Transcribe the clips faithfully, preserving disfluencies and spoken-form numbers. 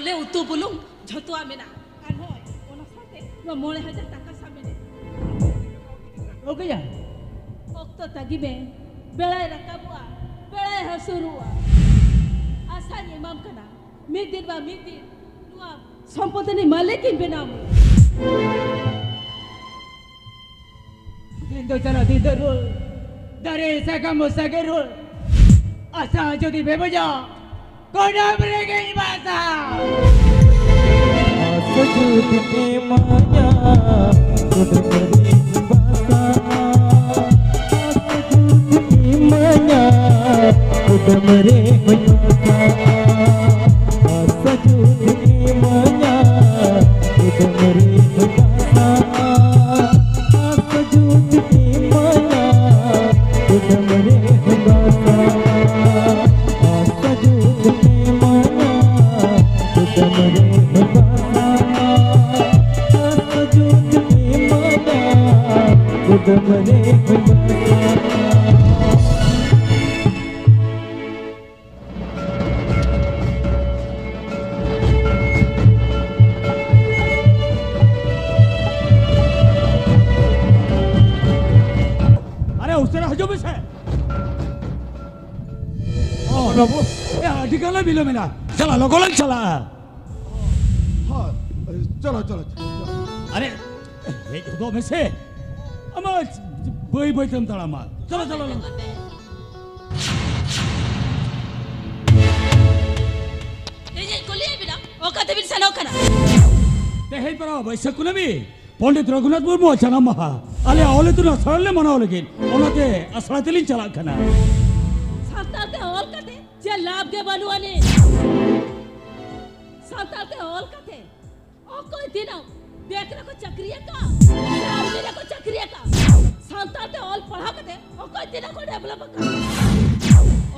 ᱨᱮ ᱩᱛᱩ ᱵᱩᱞᱩᱝ ᱡᱷᱚᱛᱚᱣᱟᱜ ᱢᱮᱱᱟᱜᱼᱟ᱾ ᱟᱨ ᱦᱚᱸᱜᱼᱚᱭ ᱚᱱᱟ ᱥᱟᱶᱛᱮ ᱱᱚᱣᱟ ᱢᱚᱬᱮ ᱦᱟᱡᱟᱨ ᱴᱟᱠᱟ ᱥᱟᱵ ᱢᱮᱱᱟᱜᱼᱟ᱾ ᱴᱷᱟᱹᱣᱠᱟᱹᱭᱟ᱾ ᱚᱠᱛᱚ ᱛᱟᱺᱜᱤ ᱢᱮ, ᱵᱮᱲᱟᱭ ᱨᱟᱠᱟᱵᱚᱜᱼᱟ, ᱵᱮᱲᱟᱭ ᱦᱟᱹᱥᱩᱨᱚᱜᱼᱟ᱾ ᱟᱥᱟᱧ ᱮᱢᱟᱢ ᱠᱟᱱᱟ, ᱢᱤᱫ ᱫᱤᱱ ᱵᱟ ᱢᱤᱫ ᱫᱤᱱ ᱱᱚᱣᱟ ᱥᱚᱢᱯᱚᱫ ᱨᱤᱱᱤᱡ ᱢᱟᱹᱞᱤᱠ ᱤᱧ ᱵᱮᱱᱟᱣ ᱢᱮᱭᱟ᱾ ᱫᱤᱱ ᱫᱚ ᱪᱟᱞᱟᱜ, ᱫᱤᱱ ᱫᱚ ᱨᱩᱣᱟᱹᱲ, ᱫᱟᱨᱮ ᱥᱟᱠᱟᱢ ᱵᱚ ᱥᱟᱜᱮ ᱨᱩᱣᱟᱹᱲ᱾ ᱟᱥᱟ ᱡᱩᱫᱤ ᱵᱮᱵᱚᱡᱟ, ᱠᱚᱰᱟᱢ ᱨᱮᱜᱮᱧ ᱵᱟᱥᱟ᱾ ᱟᱥᱟ ᱡᱩᱫᱤᱢ ᱤᱢᱟᱹᱧᱟ, ᱠᱚᱰᱟᱢ ᱨᱮᱜᱮᱧ ᱵᱟᱥᱟ᱾ ᱟᱥᱟ ᱡᱩᱫᱤᱢ ᱤᱢᱟᱹᱧᱟ, ᱠᱚᱰᱟᱢ ᱨᱮᱜᱮᱧ ᱵᱟᱥᱟ᱾ ᱟᱥᱟ ᱡᱩᱫᱤᱢ ᱤᱢᱟᱹᱧᱟ, ᱠᱚᱰᱟᱢ ᱨᱮᱜᱮᱧ ᱵᱟᱥᱟ᱾ ᱟᱥᱟ ᱡᱩᱫᱤᱢ ᱤᱢᱟᱹᱧᱟ, ᱠᱚᱰᱟᱢ ᱨᱮᱜᱮᱧ ᱵᱟᱥᱟ᱾ ᱟᱥᱟ ᱡᱩᱫᱤᱢ ᱤᱢᱟᱹᱧᱟ, ᱠᱚᱰᱟᱢ ᱨᱮᱜᱮᱧ ᱵᱟᱥᱟ᱾ ᱟᱥᱟ ᱡᱩᱫᱤᱢ ᱤᱢᱟᱹᱧᱟ, ᱠᱚᱰᱟᱢ ᱨᱮᱜᱮᱧ ᱵᱟᱥᱟ᱾ ᱟᱨᱮ, ᱩᱥᱟᱹᱨᱟ ᱦᱤᱡᱩᱜ ᱢᱮᱥᱮ᱾ ᱚ, ᱵᱟᱹᱵᱩ, ᱮ, ᱟᱹᱰᱤ ᱜᱟᱱ ᱞᱮ ᱵᱤᱞᱚᱢ ᱮᱱᱟ᱾ ᱪᱟᱞᱟᱜ, ᱞᱚᱜᱚᱱ ᱞᱮ ᱪᱟᱞᱟᱜᱼᱟ᱾ ᱦᱳᱭ, ᱪᱚᱞᱚ, ᱪᱚᱞᱚ, ᱪᱚᱞᱚ, ᱪᱚᱞᱚ᱾ ᱟᱨᱮ, ᱦᱮᱡ ᱦᱚᱫᱚᱜ ᱢᱮᱥᱮ᱾ ᱟᱢᱟ ᱵᱟᱹᱭ ᱵᱟᱹᱭ ᱛᱮᱢ ᱛᱟᱲᱟᱢᱟ᱾ ᱪᱚᱞᱚ, ᱪᱚᱞᱚ, ᱞᱚᱜᱚᱱ᱾ ᱛᱮᱦᱮᱧ ᱤᱧ ᱠᱩᱞᱤᱭᱮᱫ ᱵᱤᱱᱟ, ᱚᱠᱟ ᱛᱮᱵᱤᱱ ᱥᱮᱱᱚᱜ ᱠᱟᱱᱟ? ᱛᱮᱦᱮᱧ ᱯᱟᱨᱟ ᱵᱟᱹᱭᱥᱟᱹᱠᱷ ᱠᱩᱱᱟᱹᱢᱤ ᱯᱚᱱᱰᱤᱛ ᱨᱚᱜᱷᱩᱱᱟᱛᱷ ᱢᱩᱨᱢᱩᱣᱟᱜ ᱡᱟᱱᱟᱢ ᱢᱟᱦᱟ ᱟᱞᱮ ᱚᱞ ᱤᱛᱩᱱ ᱟᱥᱲᱟ ᱨᱮᱞᱮ ᱢᱟᱱᱟᱣ ᱞᱟᱹᱜᱤᱫ, ᱚᱱᱟᱛᱮ ᱟᱥᱲᱟ ᱛᱮᱞᱤᱧ ᱪᱟᱞᱟᱜ ᱠᱟᱱᱟ᱾ ᱥᱟᱱᱛᱟᱲ ᱛᱮ ᱚᱞ ᱠᱟᱛᱮ ᱪᱮᱫ ᱞᱟᱵᱷ ᱜᱮ ᱵᱟᱹᱱᱩᱜ ᱟᱹᱱᱤᱡ᱾ ᱥᱟᱱᱛᱟᱲ ᱛᱮ ᱚᱞ ᱠᱟᱛᱮ ᱚᱠᱚᱭ ᱛᱤᱱᱟᱹᱜ ᱵᱮᱝᱠ ᱨᱮᱠᱚ ᱪᱟᱹᱠᱨᱤ ᱟᱠᱟᱫ, ᱥᱮ ᱟᱨᱢᱤ ᱨᱮᱠᱚ ᱪᱟᱹᱠᱨᱤ ᱟᱠᱟᱫ, ᱥᱟᱱᱛᱟᱲ ᱛᱮ ᱚᱞ ᱯᱟᱲᱦᱟᱣ ᱠᱟᱛᱮ ᱚᱠᱚᱭ ᱛᱤᱱᱟᱹᱜ ᱠᱚ ᱰᱮᱵᱷᱞᱚᱯ ᱟᱠᱟᱫ?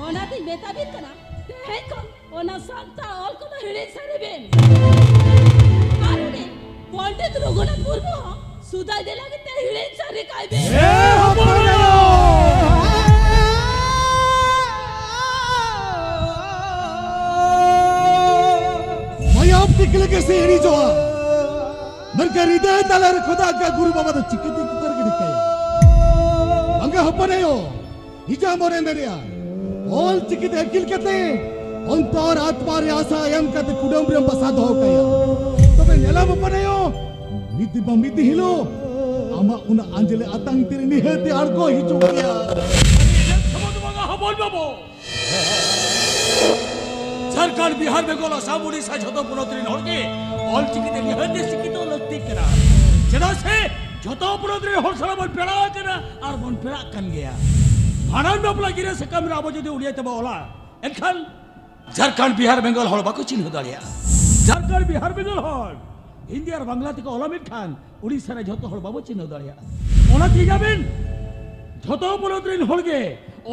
ᱚᱱᱟᱛᱤᱧ ᱢᱮᱛᱟ ᱵᱤᱱ ᱠᱟᱱᱟ, ᱛᱮᱦᱮᱧ ᱠᱷᱚᱱ ᱚᱱᱟ ᱥᱟᱱᱛᱟᱲ ᱚᱞ ᱠᱚᱫᱚ ᱦᱤᱲᱤᱧ ᱥᱟᱹᱨᱤ ᱵᱤᱱ᱾ ᱟᱨ ᱩᱱᱤ ᱯᱚᱱᱰᱤᱛ ᱨᱚᱜᱷᱩᱱᱟᱛᱷ ᱢᱩᱨᱢᱩ ᱦᱚᱸ ᱥᱩᱫᱷᱟᱹ ᱤᱫᱤ ᱞᱟᱹᱜᱤᱫ ᱛᱮ ᱦᱤᱲᱤᱧ ᱥᱟᱹᱨᱤ ᱠᱟᱭ ᱵᱤᱱ᱾ ᱮ ᱦᱚᱯᱚᱱ ᱮᱨᱟ! ᱢᱟᱹᱭ ᱴᱷᱤᱠ ᱞᱮᱠᱟ ᱥᱮ ᱦᱤᱲᱤᱡᱚᱜᱼᱟ᱾ ᱢᱮᱱᱠᱷᱟᱱ ᱦᱨᱤᱫᱟᱹᱭ ᱛᱟᱞᱟᱨᱮ ᱠᱷᱚᱫᱟ ᱟᱜ ᱜᱩᱨᱩ ᱵᱟᱵᱟ ᱫᱚ ᱪᱤᱠᱟᱹᱛᱮ ᱩᱛᱟᱹᱨ ᱜᱤᱰᱤ ᱠᱟᱭᱟ? ᱵᱟᱝᱟ ᱦᱚᱯᱚᱱ ᱟᱭᱳ, ᱦᱤᱡᱟ ᱢᱚᱨᱮ ᱢᱮᱱᱮᱜᱼᱟ, ᱚᱞ ᱪᱤᱠᱤᱛᱮ ᱟᱹᱠᱤᱞ ᱠᱟᱛᱮ ᱚᱱᱛᱚᱨ ᱟᱛᱢᱟ ᱨᱮ ᱟᱥᱟ ᱮᱢ ᱠᱟᱛᱮ ᱠᱩᱰᱟᱹᱢ ᱨᱮᱢ ᱵᱟᱥᱟ ᱫᱚᱦᱚ ᱠᱟᱭᱟ᱾ ᱛᱚᱵᱮ ᱧᱮᱞᱟᱢ ᱦᱚᱯᱚᱱ ᱟᱭᱳ, ᱢᱤᱫ ᱫᱤᱱ ᱵᱟᱝ ᱢᱤᱫ ᱫᱤᱱ ᱦᱤᱞᱳᱜ ᱟᱢᱟᱜ ᱚᱱᱟ ᱟᱸᱡᱽᱞᱮ ᱟᱛᱟᱝ ᱛᱤᱨᱮ ᱱᱤᱦᱟᱹᱛ ᱮ ᱟᱬᱜᱚ ᱦᱤᱡᱩᱜ ᱜᱮᱭᱟ᱾ ᱦᱚᱯᱚᱱ ᱵᱟᱵᱟ, ᱦᱚᱯᱚᱱ ᱵᱟᱵᱟ᱾ ᱡᱷᱟᱲᱠᱷᱚᱸᱰ, ᱵᱤᱦᱟᱨ, ᱵᱮᱝᱜᱚᱞ, ᱟᱥᱟᱢ, ᱩᱰᱤᱥᱟ ᱡᱷᱚᱛᱚ ᱯᱚᱱᱚᱛ ᱨᱮᱱ ᱦᱚᱲ ᱜᱮ ᱚᱞ ᱪᱤᱠᱤ ᱛᱮ ᱱᱤᱦᱟᱹᱛ ᱜᱮ ᱥᱤᱠᱠᱷᱤᱛᱚ ᱞᱟᱹᱠᱛᱤ ᱠᱟᱱᱟ᱾ ᱪᱮᱫᱟᱜ ᱥᱮ ᱡᱷᱚᱛᱚ ᱯᱚᱱᱚᱛ ᱨᱮᱱ ᱦᱚᱲ ᱥᱟᱞᱟᱜ ᱵᱚᱱ ᱯᱮᱲᱟ ᱟᱠᱟᱱᱟ ᱟᱨ ᱵᱚᱱ ᱯᱮᱲᱟᱜ ᱠᱟᱱ ᱜᱮᱭᱟ᱾ ᱵᱷᱟᱸᱰᱟᱱ ᱵᱟᱯᱞᱟ ᱜᱤᱨᱟᱹ ᱥᱟᱠᱟᱢ ᱨᱮ ᱟᱵᱚ ᱡᱩᱫᱤ ᱩᱲᱤᱭᱟ ᱛᱮᱵᱚ ᱚᱞᱟ, ᱮᱱᱠᱷᱟᱱ ᱡᱷᱟᱲᱠᱷᱚᱸᱰ, ᱵᱤᱦᱟᱨ, ᱵᱮᱝᱜᱚᱞ ᱦᱚᱲ ᱵᱟᱠᱚ ᱪᱤᱱᱦᱟᱹ ᱫᱟᱲᱮᱭᱟᱜᱼᱟ᱾ ᱡᱷᱟᱲᱠᱷᱚᱸᱰ, ᱵᱤᱦᱟᱨ, ᱵᱮᱝᱜᱚᱞ ᱦᱚᱲ ᱦᱤᱱᱫᱤ ᱟᱨ ᱵᱟᱝᱞᱟ ᱛᱮᱠᱚ ᱚᱞᱟ, ᱢᱮᱱᱠᱷᱟᱱ ᱩᱲᱤᱥᱥᱟ ᱨᱮ ᱡᱷᱚᱛᱚ ᱦᱚᱲ ᱵᱟᱵᱚ ᱪᱤᱱᱦᱟᱹ ᱫᱟᱲᱮᱭᱟᱜᱼᱟ᱾ ᱚᱱᱟᱛᱮ ᱤᱧ ᱟᱵᱮᱱ ᱡᱷᱚᱛᱚ ᱯᱚᱱᱚᱛ ᱨᱮᱱ ᱦᱚᱲ ᱜᱮ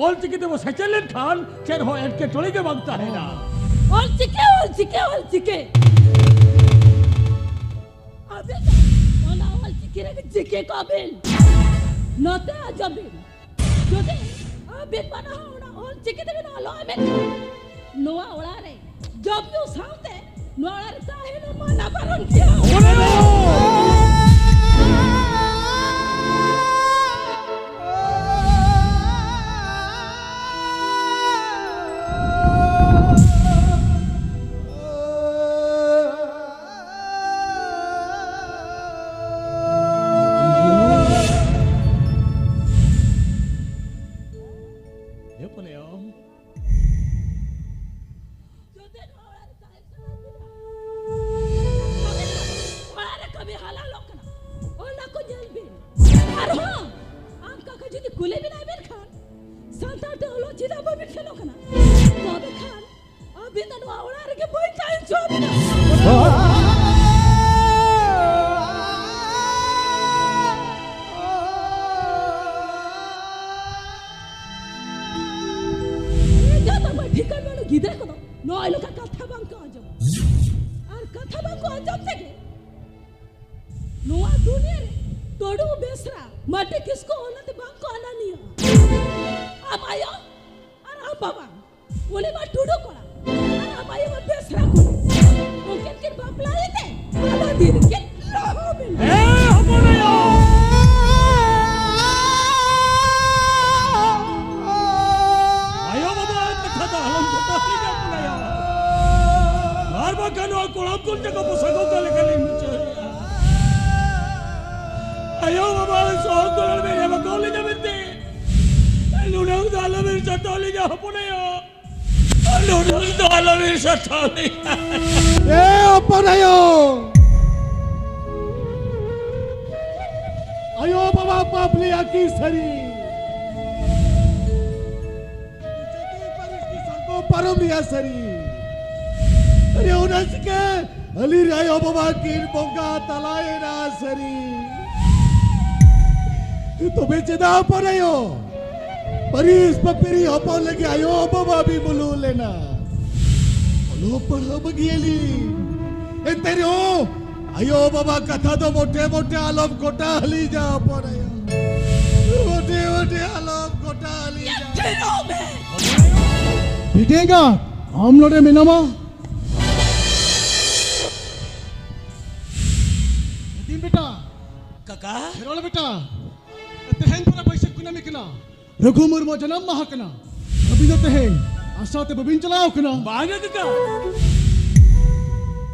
ᱚᱞ ᱪᱤᱠᱤ ᱛᱮᱵᱚ ᱥᱮᱪᱮᱫ ᱞᱮᱱᱠᱷᱟᱱ ᱪᱮᱫ ᱦᱚᱸ ᱮᱴᱠᱮᱴᱚᱬᱮ ᱜᱮ ᱵᱟᱝ ᱛᱟᱦᱮᱱᱟ᱾ ᱚᱞ ᱪᱤᱠᱤ, ᱚᱞ ᱪᱤᱠᱤ, ᱚᱞ ᱪᱤᱠᱤ᱾ ᱟᱵᱮᱱ ᱫᱚ ᱚᱱᱟ ᱚᱞ ᱪᱤᱠᱤ ᱨᱮᱜᱮ ᱪᱤᱠᱤ ᱠᱚᱜ ᱵᱤᱱ᱾ ᱱᱚᱛᱮ ᱟᱸᱡᱚᱢ ᱵᱤᱱ, ᱡᱩᱫᱤ ᱟᱵᱮᱱ ᱵᱟᱱᱟ ᱦᱚᱲ ᱚᱱᱟ ᱚᱞ ᱪᱤᱠᱤ ᱛᱮᱵᱮᱱ ᱚᱞᱚᱜᱼᱟ ᱢᱮᱱᱠᱷᱟᱱ ᱱᱚᱣᱟ ᱚᱲᱟᱜ ᱨᱮ ᱡᱚᱢ ᱧᱩ ᱥᱟᱶᱛᱮ ᱱᱚᱣᱟ ᱚᱲᱟᱜ ᱨᱮ ᱛᱟᱦᱮᱸ ᱦᱚᱸ ᱢᱟᱱᱟ ᱵᱟᱨᱚᱱ ᱜᱮᱭᱟ᱾ ᱦᱮ ᱦᱚᱯᱚᱱ ᱟᱭᱳ᱾ ᱡᱚᱛᱚ ᱱᱚᱣᱟ ᱚᱲᱟᱜ ᱨᱮ ᱛᱟᱦᱮᱸ ᱥᱟᱱᱟ ᱵᱤᱱᱟ᱾ ᱚᱲᱟᱜ ᱨᱮ ᱠᱟᱹᱢᱤ ᱦᱟᱞᱟᱞᱚᱜ ᱠᱟᱱᱟ, ᱚᱱᱟ ᱠᱚ ᱧᱮᱞ ᱵᱤᱱ᱾ ᱟᱨᱦᱚᱸ ᱟᱢ ᱠᱟᱠᱟ ᱡᱩᱫᱤ ᱠᱩᱞᱤ ᱵᱮᱱᱟᱭ ᱢᱮᱱᱠᱷᱟᱱ, ᱥᱟᱱᱛᱟᱲ ᱛᱮ ᱚᱞᱚᱜ ᱪᱮᱫᱟᱜ ᱵᱟᱵᱤᱱ ᱥᱮᱱᱚᱜ ᱠᱟᱱᱟ? ᱛᱚᱵᱮ ᱠᱷᱟᱱ ᱟᱹᱵᱤᱱ ᱫᱚ ᱱᱚᱣᱟ ᱚᱲᱟᱜ ᱨᱮᱜᱮ ᱵᱟᱹᱧ ᱛᱟᱦᱮᱸ ᱦᱚᱪᱚ ᱟᱵᱤᱱᱟ᱾ ᱮᱸᱜᱟᱛ ᱟᱯᱟᱛ ᱴᱷᱤᱠᱟᱹᱱ ᱵᱟᱹᱱᱩᱜ ᱜᱤᱫᱽᱨᱟᱹ ᱠᱚᱫᱚ ᱱᱚᱜᱼᱚᱭ ᱱᱚᱝᱠᱟ ᱠᱟᱛᱷᱟ ᱵᱟᱝ ᱠᱚ ᱟᱸᱡᱚᱢᱟ᱾ ᱟᱨ ᱠᱟᱛᱷᱟ ᱵᱟᱝ ᱠᱚ ᱟᱸᱡᱚᱢ ᱛᱮᱜᱮ ᱱᱚᱣᱟ ᱫᱩᱱᱤᱭᱟᱹ ᱨᱮ ᱴᱩᱰᱩ, ᱵᱮᱥᱨᱟ, ᱢᱟᱨᱰᱤ, ᱠᱤᱥᱠᱩ ᱚᱱᱟᱛᱮ ᱵᱟᱝ ᱠᱚ ᱟᱱᱟᱱᱤᱭᱟ᱾ ᱟᱢ ᱟᱭᱳ ᱟᱨ ᱟᱢ ᱵᱟᱵᱟ, ᱩᱱᱤ ᱢᱟ ᱴᱩᱰᱩ ᱠᱚᱲᱟ ᱟᱨ ᱟᱢ ᱟᱭᱳ ᱢᱟ ᱵᱮᱥᱨᱟ ᱠᱩᱲᱤ᱾ ᱩᱱᱠᱤᱱ ᱠᱤᱱ ᱵᱟᱯᱞᱟᱭᱮᱱ ᱛᱮ ᱟᱫᱚ ᱫᱤᱱ ᱠᱤᱱ ᱞᱚᱦᱚᱢᱮᱱᱟ᱾ ᱮ ᱦᱚᱯᱚᱱ ᱟᱭᱳ! ᱟᱭᱳ ᱵᱟᱵᱟ ᱠᱟᱛᱷᱟ ᱫᱚ ᱟᱞᱚᱢ ᱜᱚᱴᱟ ᱞᱤᱧᱟ ᱦᱚᱯᱚᱱ ᱟᱭᱳ᱾ ᱟᱨ ᱵᱟᱝᱠᱷᱟᱱ ᱱᱚᱣᱟ ᱠᱚᱲᱟᱢ ᱠᱩᱞ ᱛᱮᱠᱚ ᱯᱚᱥᱟᱜᱚᱜ ᱠᱟᱱ ᱞᱮᱠᱟ ᱞᱤᱧ ᱵᱩᱡᱷᱟᱹᱣᱮᱫᱼᱟ᱾ ᱟᱭᱳ ᱵᱟᱵᱟ ᱥᱚᱦᱚᱨ ᱫᱩᱣᱟᱹᱨ ᱵᱮᱱ ᱮᱢ ᱟᱠᱟᱫ ᱞᱤᱧᱟ ᱢᱮᱱᱛᱮ ᱱᱩᱱᱟᱹᱝ ᱫᱚ ᱟᱞᱚᱵᱮᱱ ᱥᱟᱛᱟᱣ ᱞᱤᱧᱟ ᱦᱚᱯᱚᱱ ᱟᱭᱳ᱾ ᱱᱩᱱᱟᱹᱝ ᱫᱚ ᱟᱞᱚᱵᱮᱱ ᱥᱟᱛᱟᱣ ᱞᱤᱧᱟ᱾ ᱮ ᱦᱚᱯᱚᱱ ᱟᱭᱳ! ᱟᱭᱳ ᱵᱟᱵᱟ ᱯᱟᱯ ᱞᱮᱭᱟ ᱠᱤ ᱥᱟᱹᱨᱤ? ᱡᱟᱹᱛᱤ ᱯᱟᱹᱨᱤᱥ ᱠᱤ ᱥᱟᱝᱜᱚ ᱯᱟᱨᱚᱢ ᱞᱮᱭᱟ ᱥᱟᱹᱨᱤ? ᱟᱨᱮ ᱚᱱᱟ ᱪᱤᱠᱟᱹ ᱟᱹᱞᱤᱧ ᱟᱭᱳ ᱵᱟᱵᱟ ᱠᱤᱱ ᱵᱚᱸᱜᱟ ᱛᱟᱞᱟᱭᱮᱱᱟ ᱥᱟᱹᱨᱤ? ᱛᱚᱵᱮ ᱪᱮᱫᱟᱜ ᱦᱚᱯᱚᱱ ᱟᱭᱳ? ᱯᱟᱹᱨᱤᱥ ᱯᱟᱹᱯᱤᱨᱤ ᱦᱚᱯᱚᱱ ᱞᱟᱹᱜᱤᱫ ᱟᱭᱳ ᱵᱟᱵᱟ ᱵᱤᱱ ᱵᱩᱞᱩ ᱞᱮᱱᱟ᱾ ᱚᱞᱚᱜ ᱯᱟᱲᱦᱟᱣ ᱵᱟᱹᱜᱤᱭᱟᱞᱤᱧ᱾ ᱮᱱᱛᱮ ᱨᱮᱦᱚᱸ ᱟᱭᱳ ᱵᱟᱵᱟ ᱠᱟᱛᱷᱟ ᱫᱚ ᱢᱚᱴᱮ ᱢᱚᱴᱮ ᱟᱞᱚᱢ ᱠᱚᱴᱟ ᱦᱟᱹᱞᱤᱧᱟ ᱦᱚᱯᱚᱱ ᱟᱭᱳ᱾ ᱢᱚᱴᱮ ᱢᱚᱴᱮ ᱟᱞᱚᱢ ᱠᱚᱴᱟ ᱦᱟᱹᱞᱤᱧᱟ᱾ ᱵᱷᱤᱴᱮᱸᱜᱟ, ᱟᱢ ᱱᱚᱰᱮ ᱢᱮᱱᱟᱢᱟ? ᱫᱤᱱ ᱵᱮᱴᱟ᱾ ᱠᱟᱠᱟ᱾ ᱠᱷᱮᱨᱣᱟᱞ ᱵᱮᱴᱟ, ᱛᱮᱦᱮᱧ ᱯᱩᱨᱟᱹ ᱵᱟᱹᱭᱥᱟᱹᱠᱷ ᱠᱩᱱᱟᱹᱢᱤ ᱠᱟᱱᱟ᱾ ᱨᱚᱜᱷᱩ ᱢᱩᱨᱢᱩ ᱡᱟᱱᱟᱢ ᱢᱟᱦᱟ ᱠᱟᱱᱟ᱾ ᱟᱹᱵᱤᱱ ᱫᱚ ᱛᱮᱦᱮᱧ ᱟᱥᱲᱟ ᱛᱮ ᱵᱟᱹᱵᱤᱱ ᱪᱟᱞᱟᱣ ᱠᱟᱱᱟ? ᱵᱟᱝᱟ ᱠᱟᱠᱟ᱾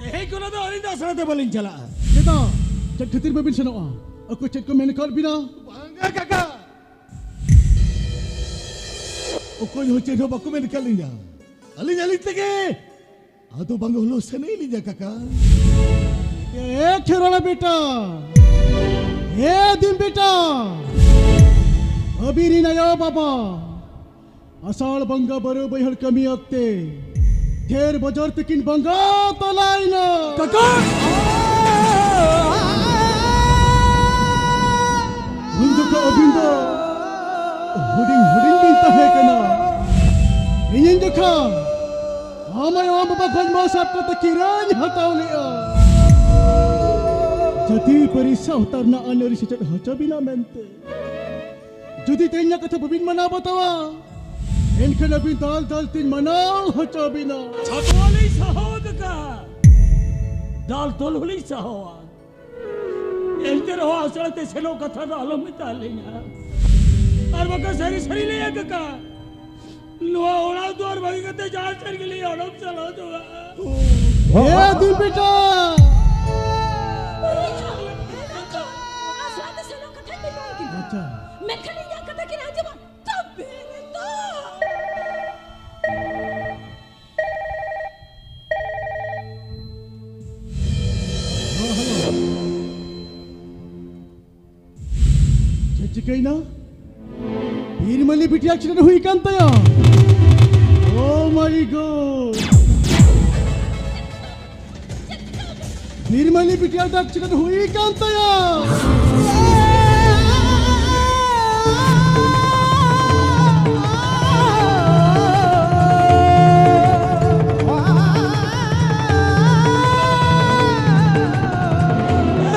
ᱛᱮᱦᱮᱧ ᱠᱷᱚᱱᱟᱜ ᱫᱚ ᱟᱹᱞᱤᱧ ᱫᱚ ᱟᱥᱲᱟ ᱛᱮ ᱵᱟᱹᱞᱤᱧ ᱪᱟᱞᱟᱜᱼᱟ᱾ ᱪᱮᱫᱟᱜ? ᱪᱮᱫ ᱠᱷᱟᱹᱛᱤᱨ ᱵᱟᱹᱵᱤᱱ ᱥᱮᱱᱚᱜᱼᱟ? ᱚᱠᱚᱭ ᱪᱮᱫ ᱠᱚ ᱢᱮᱱ ᱟᱠᱟᱫ ᱵᱤᱱᱟ? ᱵᱟᱝᱟ ᱠᱟᱠᱟ᱾ ᱚᱠᱚᱭ ᱦᱚᱸ ᱪᱮᱫ ᱦᱚᱸ ᱵᱟᱠᱚ ᱢᱮᱱ ᱟᱠᱟᱫ ᱞᱤᱧᱟ᱾ ᱟᱹᱞᱤᱧ ᱟᱹᱞᱤᱧ ᱛᱮᱜᱮ ᱟᱫᱚ ᱵᱟᱝ ᱦᱚᱞᱚ ᱥᱮᱱᱮᱡ ᱞᱤᱧᱟ ᱠᱟᱠᱟ᱾ ᱮ ᱠᱷᱮᱨᱣᱟᱞ ᱵᱮᱴᱟ, ᱮ ᱫᱤᱱ ᱵᱮᱴᱟ, ᱟᱹᱵᱤᱱ ᱨᱤᱱ ᱟᱭᱳ ᱵᱟᱵᱟ ᱟᱥᱟᱲ ᱵᱚᱸᱜᱟ ᱵᱟᱨᱚ ᱵᱟᱹᱭᱦᱟᱹᱲ ᱠᱟᱹᱢᱤ ᱚᱠᱛᱮ ᱰᱷᱮᱨ ᱵᱚᱡᱚᱨ ᱛᱮᱠᱤᱱ ᱵᱚᱸᱜᱟ ᱛᱟᱞᱟᱭᱮᱱᱟ᱾ ᱠᱟᱠᱟ! ᱩᱱ ᱡᱚᱠᱷᱚᱱ ᱟᱹᱵᱤᱱ ᱫᱚ ᱦᱩᱰᱤᱧ ᱦᱩᱰᱤᱧ ᱵᱤᱱ ᱛᱟᱦᱮᱸ ᱠᱟᱱᱟ᱾ ᱤᱧ ᱡᱚᱠᱷᱚᱱ ᱟᱢ ᱟᱭᱳ ᱟᱢ ᱵᱟᱵᱟ ᱠᱷᱚᱱ ᱢᱟ ᱥᱟᱵ ᱠᱟᱛᱮ ᱠᱤᱨᱟᱹᱧ ᱦᱟᱛᱟᱣ ᱞᱮᱜᱼᱟ᱾ ᱡᱟᱹᱛᱤ ᱯᱟᱹᱨᱤᱥ ᱥᱟᱶᱛᱟ ᱨᱮᱱᱟᱜ ᱟᱹᱱ ᱟᱹᱨᱤ ᱥᱮᱪᱮᱫ ᱦᱚᱪᱚ ᱵᱤᱱᱟ ᱢᱮᱱᱛᱮ᱾ ᱡᱩᱫᱤ ᱛᱮᱦᱮᱧᱟᱜ ᱠᱟᱛᱷᱟ ᱵᱟᱹᱵᱤᱱ ᱢᱟᱱᱟᱣ ᱵᱟᱛᱟᱣᱟ, ᱮᱱᱠᱷᱟᱱ ᱟᱹᱵᱤᱱ ᱫᱟᱞ ᱫᱟᱞ ᱛᱤᱧ ᱢᱟᱱᱟᱣ ᱦᱚᱪᱚ ᱵᱤᱱᱟ᱾ ᱪᱷᱟᱛᱣᱟᱞᱤ ᱥᱟᱦᱚ ᱠᱟᱠᱟ, ᱫᱟᱞ ᱛᱚᱞ ᱦᱚᱸᱞᱤᱧ ᱥᱟᱦᱟᱣᱟ᱾ ᱮᱱᱛᱮ ᱨᱮᱦᱚᱸ ᱟᱥᱲᱟ ᱛᱮ ᱥᱮᱱᱚᱜ ᱠᱟᱛᱷᱟ ᱫᱚ ᱟᱞᱚᱢ ᱢᱮᱛᱟ ᱞᱤᱧᱟ᱾ ᱟᱨ ᱵᱟᱠᱷᱟᱱ ᱥᱟᱹᱨᱤ ᱥᱟᱹᱨᱤ ᱞᱟᱹᱭ ᱟᱠᱟᱠᱟ, ᱱᱚᱣᱟ ᱚᱲᱟᱜ ᱫᱩᱣᱟᱨ ᱵᱟᱹᱜᱤ ᱠᱟᱛᱮ ᱡᱟᱦᱟᱸ ᱥᱮᱫ ᱜᱮᱞᱤᱧ ᱚᱰᱚᱠ ᱪᱟᱞᱟᱣ ᱪᱟᱵᱟᱜᱼᱟ᱾ ᱮ ᱫᱩᱞ ᱵᱮᱴᱟ! ᱟᱥᱲᱟ ᱛᱮ ᱥᱮᱱᱚᱜ ᱠᱟᱛᱷᱟᱧ ᱢᱮᱛᱟᱣ ᱠᱤᱱᱟ᱾ ᱟᱪᱪᱷᱟ᱾ ᱢᱮᱱᱠᱷᱟᱱ ᱤᱧᱟᱜ ᱠᱟᱛᱷᱟ ᱠᱤᱱ ᱟᱸᱡᱚᱢᱟ᱾ ᱛᱚᱵᱮ ᱨᱮ ᱫᱚ᱾ Hello, hello. ᱪᱮᱫ ᱪᱤᱠᱟᱹᱭᱮᱱᱟ? ᱵᱤᱨᱢᱟᱹᱞᱤ ᱵᱤᱴᱤ accident ᱦᱩᱭ ᱟᱠᱟᱱ ᱛᱟᱭᱟ᱾ Oh my God! ᱵᱤᱨᱢᱟᱹᱞᱤ ᱵᱤᱴᱤᱭᱟᱜ ᱫᱚ accident ᱦᱩᱭ ᱟᱠᱟᱱ ᱛᱟᱭᱟ᱾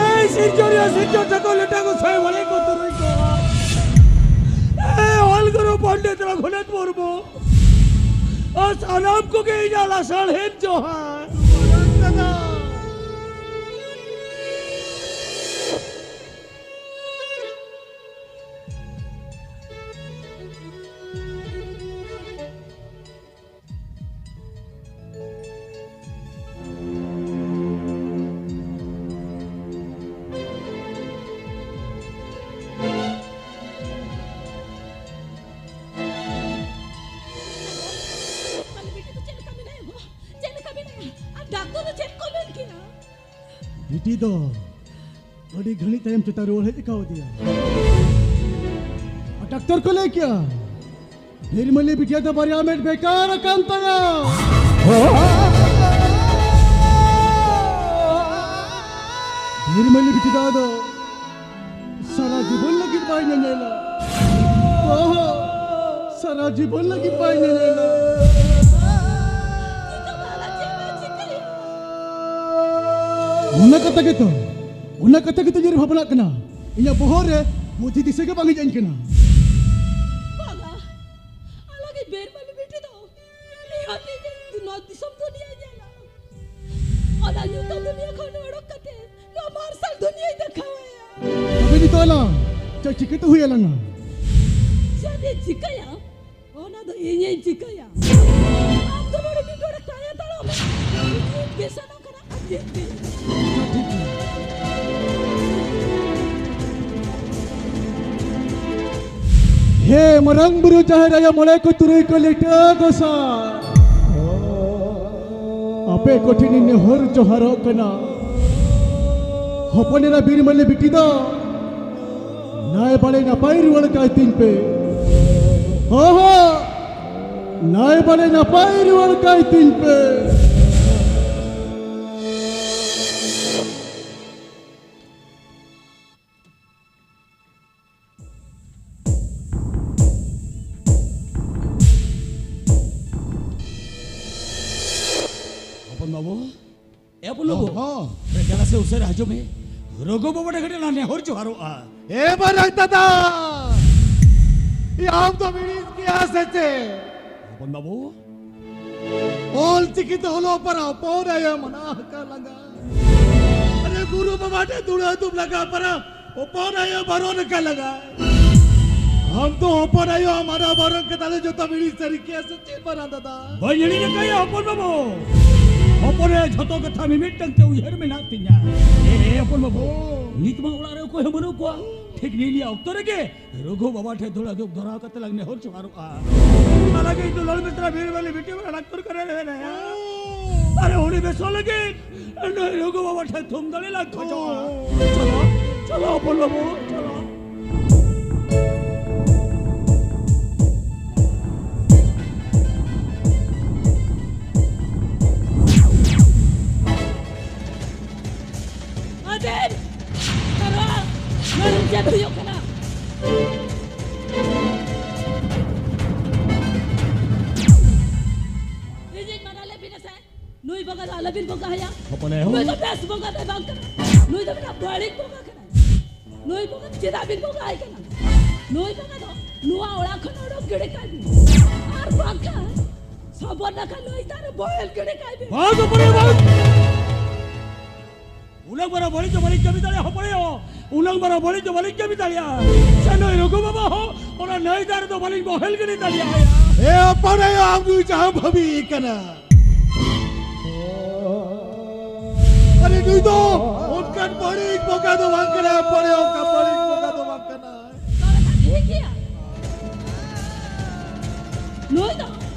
ᱮᱭ ᱥᱤᱨᱡᱚᱱᱤᱭᱟᱹ ᱥᱤᱨᱡᱚᱱ ᱴᱷᱟᱹᱠᱩᱨ ᱞᱮᱴᱟ ᱜᱚᱸᱥᱟᱭ ᱢᱚᱬᱮ ᱠᱚ ᱛᱩᱨᱩᱭ ᱠᱚ᱾ ᱮᱭ ᱚᱞ ᱜᱩᱨᱩ ᱯᱚᱱᱰᱤᱛ ᱨᱚᱜᱷᱩᱱᱟᱛᱷ ᱢᱩᱨᱢᱩ᱾ ᱟᱨ ᱥᱟᱱᱟᱢ ᱠᱚᱜᱮ ᱤᱧᱟᱹᱜ ᱞᱟᱥᱟᱲᱦᱮᱫ ᱡᱚᱦᱟᱨ᱾ ᱢᱟᱱᱮ ᱵᱤᱴᱤ ᱫᱚ ᱪᱮᱫ ᱞᱮᱠᱟ ᱢᱮᱱᱟᱭᱟ ᱜᱚ? ᱪᱮᱫ ᱞᱮᱠᱟ ᱢᱮᱱᱟᱭᱟ? ᱟᱨ ᱰᱟᱠᱛᱚᱨ ᱫᱚ ᱪᱮᱫ ᱠᱚ ᱢᱮᱱ ᱠᱮᱫᱟ? ᱵᱤᱴᱤ ᱫᱚ ᱟᱹᱰᱤ ᱜᱷᱟᱹᱲᱤᱡ ᱛᱟᱭᱚᱢ ᱪᱮᱛᱟᱱ ᱨᱩᱣᱟᱹᱲ ᱦᱮᱡ ᱠᱟᱣᱫᱮᱭᱟ᱾ ᱟᱨ ᱰᱟᱠᱛᱚᱨ ᱠᱚ ᱞᱟᱹᱭ ᱠᱮᱜᱼᱟ, ᱵᱤᱨᱢᱟᱹᱞᱤ ᱵᱤᱴᱤᱭᱟᱜ ᱫᱚ ᱵᱟᱨᱭᱟ ᱢᱮᱫ ᱵᱮᱠᱟᱨ ᱟᱠᱟᱱ ᱛᱟᱭᱟ᱾ ᱵᱤᱨᱢᱟᱹᱞᱤ ᱵᱤᱴᱤ ᱫᱚ ᱟᱫᱚ ᱥᱟᱨᱟ ᱡᱤᱵᱚᱱ ᱞᱟᱹᱜᱤᱫ ᱵᱟᱭ ᱧᱮᱧᱮᱞᱟ᱾ ᱚᱦᱚ, ᱥᱟᱨᱟ ᱡᱤᱵᱚᱱ ᱞᱟᱹᱜᱤᱫ ᱵᱟᱭ ᱧᱮᱧᱮᱞᱟ᱾ ᱚᱱᱟ ᱠᱟᱛᱷᱟ ᱜᱮᱛᱚ, ᱚᱱᱟ ᱠᱟᱛᱷᱟ ᱜᱮᱛᱚ ᱩᱭᱦᱟᱹᱨ ᱵᱷᱟᱵᱽᱱᱟᱜ ᱠᱟᱱᱟ᱾ ᱤᱧᱟᱹᱜ ᱵᱚᱦᱚᱜ ᱨᱮ ᱵᱩᱫᱷᱤ ᱫᱤᱥᱟᱹ ᱜᱮ ᱵᱟᱝ ᱦᱮᱡ ᱟᱹᱧ ᱠᱟᱱᱟ᱾ ᱵᱟᱝᱟ, ᱟᱞᱟᱜᱤᱡ ᱵᱮᱨᱢᱟᱹᱞᱤ ᱵᱤᱴᱤ ᱫᱚ ᱱᱤᱦᱟᱹᱛᱤ ᱱᱚᱣᱟ ᱫᱤᱥᱚᱢ ᱫᱩᱱᱤᱭᱟᱹ ᱧᱮᱞᱟ᱾ ᱚᱱᱟ ᱧᱩᱛᱩᱢ ᱫᱩᱱᱤᱭᱟᱹ ᱪᱮᱫ ᱪᱤᱠᱟᱹᱛᱮ ᱦᱩᱭ ᱟᱞᱟᱝᱟ? ᱪᱮᱫ ᱤᱧ ᱪᱤᱠᱟᱹᱭᱟ? ᱚᱱᱟ ᱫᱚ ᱤᱧᱤᱧ ᱪᱤᱠᱟᱹᱭᱟ᱾ ᱟᱢ ᱫᱚ ᱱᱚᱰᱮ ᱢᱤᱫ ᱦᱚᱲ ᱛᱟᱭᱟ ᱛᱟᱲᱟᱢ ᱢᱮ᱾ ᱤᱧ ᱜᱮ ᱥᱮᱱᱚᱜ ᱠᱟᱱᱟ, ᱟᱨ ᱪᱮᱫ ᱜᱮ᱾ ᱦᱮ ᱢᱟᱨᱟᱝ ᱵᱩᱨᱩ ᱡᱟᱦᱮᱨ ᱟᱭᱳ ᱢᱚᱬᱮ ᱠᱚ ᱛᱩᱨᱩᱭ ᱠᱚ ᱞᱤᱴᱟᱹ ᱜᱚᱸᱥᱟᱭ, ᱟᱯᱮ ᱠᱚᱴᱷᱮᱱ ᱤᱧ ᱱᱮᱦᱚᱨ ᱡᱚᱦᱟᱨᱚᱜ ᱠᱟᱱᱟ, ᱦᱚᱯᱚᱱ ᱮᱨᱟ ᱵᱤᱨᱢᱟᱹᱞᱤ ᱵᱤᱴᱤ ᱫᱚ ᱱᱟᱭ ᱵᱟᱲᱮ ᱱᱟᱯᱟᱭ ᱨᱩᱣᱟᱹᱲ ᱠᱟᱭ ᱛᱤᱧ ᱯᱮ᱾ ᱦᱚ ᱦᱚ, ᱱᱟᱭ ᱵᱟᱲᱮ ᱱᱟᱯᱟᱭ ᱨᱩᱣᱟᱹᱲ ᱠᱟᱭ ᱛᱤᱧ ᱯᱮ᱾ ᱦᱚᱯᱚᱱ ᱵᱟᱹᱵᱩ, ᱮ ᱦᱚᱯᱚᱱ ᱵᱟᱹᱵᱩ, ᱦᱚᱸ, ᱦᱚᱸ᱾ ᱫᱮᱞᱟ ᱥᱮ ᱩᱥᱟᱹᱨᱟ ᱦᱤᱡᱩᱜ ᱢᱮ᱾ ᱨᱚᱜᱷᱩ ᱵᱟᱵᱟ ᱴᱷᱮᱱ ᱠᱟᱹᱴᱤᱡ ᱞᱟᱝ ᱱᱮᱦᱚᱨ ᱡᱚᱦᱟᱨᱚᱜᱼᱟ᱾ ᱮ ᱢᱟᱨᱟᱝ ᱫᱟᱫᱟ, ᱭᱟ ᱟᱢ ᱫᱚᱢ ᱦᱤᱲᱤᱧ ᱠᱮᱭᱟ ᱥᱮ ᱪᱮᱫ? ᱦᱚᱯᱚᱱ ᱵᱟᱹᱵᱩ᱾ ᱚᱞ ᱪᱤᱠᱤ ᱛᱮ ᱚᱞᱚᱜ ᱯᱟᱲᱦᱟᱣ ᱦᱚᱯᱚᱱ ᱟᱭᱳ ᱢᱟᱱᱟ ᱟᱠᱟᱫ ᱞᱟᱸᱜᱟ᱾ ᱟᱨᱮ ᱜᱩᱨᱩ ᱵᱟᱵᱟ ᱴᱷᱮᱱ ᱫᱩᱲᱩᱵ ᱫᱩᱲᱩᱵ ᱞᱟᱜᱟ ᱯᱟᱨᱟ ᱦᱚᱯᱚᱱ ᱟᱭᱳ ᱵᱟᱨᱚᱱ ᱟᱠᱟᱫ ᱞᱟᱸᱜᱟ᱾ ᱟᱢ ᱫᱚ ᱦᱚᱯᱚᱱ ᱟᱭᱳ ᱢᱟᱱᱟ ᱵᱟᱨᱚᱱ ᱠᱟᱛᱷᱟ ᱫᱚ ᱡᱚᱛᱚᱢ ᱦᱤᱲᱤᱧ ᱥᱟᱹᱨᱤ ᱠᱮᱭᱟ ᱥᱮ ᱪᱮᱫ ᱢᱟᱨᱟᱝ ᱫᱟᱫᱟ? ᱵᱟᱹᱧ ᱦᱤᱲᱤᱧ ᱟᱠᱟᱫᱼᱟ ᱦᱚᱯᱚᱱ ᱵᱟᱹᱵᱩ᱾ ᱦᱚᱯᱚᱱ ᱟᱭᱳ ᱡᱷᱚᱛᱚ ᱠᱟᱛᱷᱟ ᱢᱤᱢᱤᱫᱴᱟᱝ ᱛᱮ ᱩᱭᱦᱟᱹᱨ ᱢᱮᱱᱟᱜ ᱛᱤᱧᱟ᱾ ᱮ, ᱮ, ᱦᱚᱯᱚᱱ ᱵᱟᱹᱵᱩ, ᱚ᱾ ᱱᱤᱛ ᱢᱟ ᱚᱲᱟᱜ ᱨᱮ ᱚᱠᱚᱭ ᱦᱚᱸ ᱵᱟᱹᱱᱩᱜ ᱠᱚᱣᱟ᱾ ᱴᱷᱤᱠ ᱱᱤᱭᱟᱹ ᱚᱠᱛᱚ ᱨᱮᱜᱮ ᱨᱚᱜᱷᱩ ᱵᱟᱵᱟ ᱴᱷᱮᱱ ᱫᱷᱩᱲᱟ ᱫᱷᱩᱯ ᱫᱷᱚᱨᱟᱣ ᱠᱟᱛᱮ ᱞᱟᱝ ᱱᱮᱦᱚᱨ ᱡᱚᱦᱟᱨᱚᱜᱼᱟ᱾ ᱚᱱᱟ ᱞᱟᱹᱜᱤᱫ ᱫᱩᱞᱟᱹᱲ ᱢᱤᱛᱨᱟ ᱵᱤᱨᱵᱟᱞᱤ ᱵᱤᱴᱤ ᱢᱟ ᱰᱟᱠᱛᱚᱨ ᱠᱷᱟᱱᱟ ᱨᱮ ᱢᱮᱱᱟᱭᱟ᱾ ᱟᱨ ᱩᱱᱤ ᱵᱮᱥᱚᱜ ᱞᱟᱹᱜᱤᱫ ᱱᱩᱭ ᱨᱚᱜᱷᱩ ᱵᱟᱵᱟ ᱴᱷᱮᱱ ᱛᱷᱩᱢ ᱫᱟᱲᱮ ᱞᱟᱝ ᱠᱷᱚᱡᱚᱜᱼᱟ᱾ ᱪᱚᱞᱚ, ᱪᱚᱞᱚ ᱦᱚᱯᱚᱱ ᱵᱟᱹᱵᱩ, ᱪᱚᱞᱚ᱾ ᱟᱡᱮᱨ! ᱥᱟᱨᱣᱟ! ᱱᱚᱰᱮ ᱪᱮᱫ ᱦᱩᱭᱩᱜ ᱠᱟᱱᱟ? ᱤᱧᱤᱧ ᱢᱟᱱᱟ ᱞᱮᱫ ᱵᱤᱱᱟ ᱥᱮ? ᱱᱩᱭ ᱵᱚᱸᱜᱟ ᱫᱚ ᱟᱞᱚᱵᱤᱱ ᱵᱚᱸᱜᱟ ᱟᱭᱟ᱾ ᱦᱚᱯᱚᱱ ᱟᱭᱳ᱾ ᱱᱩᱭ ᱫᱚ ᱵᱮᱥ ᱵᱚᱸᱜᱟ ᱫᱚᱭ ᱵᱟᱝ ᱠᱟᱱᱟ᱾ ᱱᱩᱭ ᱫᱚ ᱢᱤᱫᱴᱟᱝ ᱵᱟᱹᱲᱤᱡ ᱵᱚᱸᱜᱟ ᱠᱟᱱᱟᱭ᱾ ᱱᱩᱭ ᱵᱚᱸᱜᱟ ᱪᱮᱫᱟᱜ ᱵᱤᱱ ᱵᱚᱸᱜᱟ ᱟᱭ ᱠᱟᱱᱟ? ᱱᱩᱭ ᱵᱚᱸᱜᱟ ᱫᱚ ᱱᱚᱣᱟ ᱚᱲᱟᱜ ᱠᱷᱚᱱ ᱚᱰᱚᱠ ᱜᱤᱰᱤ ᱠᱟᱭ ᱵᱤᱱ᱾ ᱟᱨ ᱵᱟᱝᱠᱷᱟᱱ ᱥᱚᱵᱚᱨ ᱱᱟᱠᱷᱟ ᱱᱟᱹᱭ ᱫᱟᱜ ᱨᱮ ᱵᱚᱦᱮᱞ ᱜᱤᱰᱤ ᱠᱟᱭ ᱵᱤᱱ᱾ ᱵᱟᱝ, ᱦᱚᱯᱚᱱ ᱟᱭᱳ, ᱵᱟᱝ᱾ ᱩᱱᱟᱹᱜ ᱢᱟᱨᱟᱝ ᱵᱟᱹᱲᱤᱡ ᱫᱚ ᱵᱟᱹᱞᱤᱧ ᱠᱟᱹᱢᱤ ᱫᱟᱲᱮᱭᱟᱜᱼᱟ ᱦᱚᱯᱚᱱ ᱟᱭᱳ᱾ ᱩᱱᱟᱹᱜ ᱢᱟᱨᱟᱝ ᱵᱟᱹᱲᱤᱡ ᱫᱚ ᱵᱟᱹᱞᱤᱧ ᱠᱟᱹᱢᱤ ᱫᱟᱲᱮᱭᱟᱜᱼᱟ᱾ ᱥᱮ ᱱᱩᱭ ᱨᱩᱜᱩ ᱵᱟᱵᱟ ᱦᱚᱸ ᱚᱱᱟ ᱱᱟᱹᱭ ᱫᱟᱜ ᱨᱮᱫᱚ ᱵᱟᱹᱞᱤᱧ ᱵᱚᱦᱮᱞ ᱜᱤᱰᱤ ᱫᱟᱲᱮᱭᱟᱭᱟ᱾ ᱮ ᱦᱚᱯᱚᱱ ᱟᱭᱳ, ᱟᱢ ᱫᱚ ᱡᱟᱦᱟᱸ ᱵᱷᱟᱹᱵᱤ ᱠᱟᱱᱟ᱾ ᱟᱨᱮ ᱱᱩᱭ ᱫᱚ ᱚᱱᱠᱟᱱ ᱵᱟᱹᱲᱤᱡ ᱵᱚᱸᱜᱟ ᱫᱚ ᱵᱟᱝ ᱠᱟᱱᱟ, ᱦᱚᱯᱚᱱ ᱟᱭᱳ, ᱚᱱᱠᱟᱱ ᱵᱟᱹᱲᱤᱡ ᱵᱚᱸᱜᱟ ᱫᱚ ᱵᱟᱝ ᱠᱟᱱᱟ᱾ ᱛᱚᱵᱮ ᱠᱷᱟᱱ ᱴᱷᱤᱠ ᱜᱮᱭᱟ᱾ ᱱᱩᱭ ᱫᱚ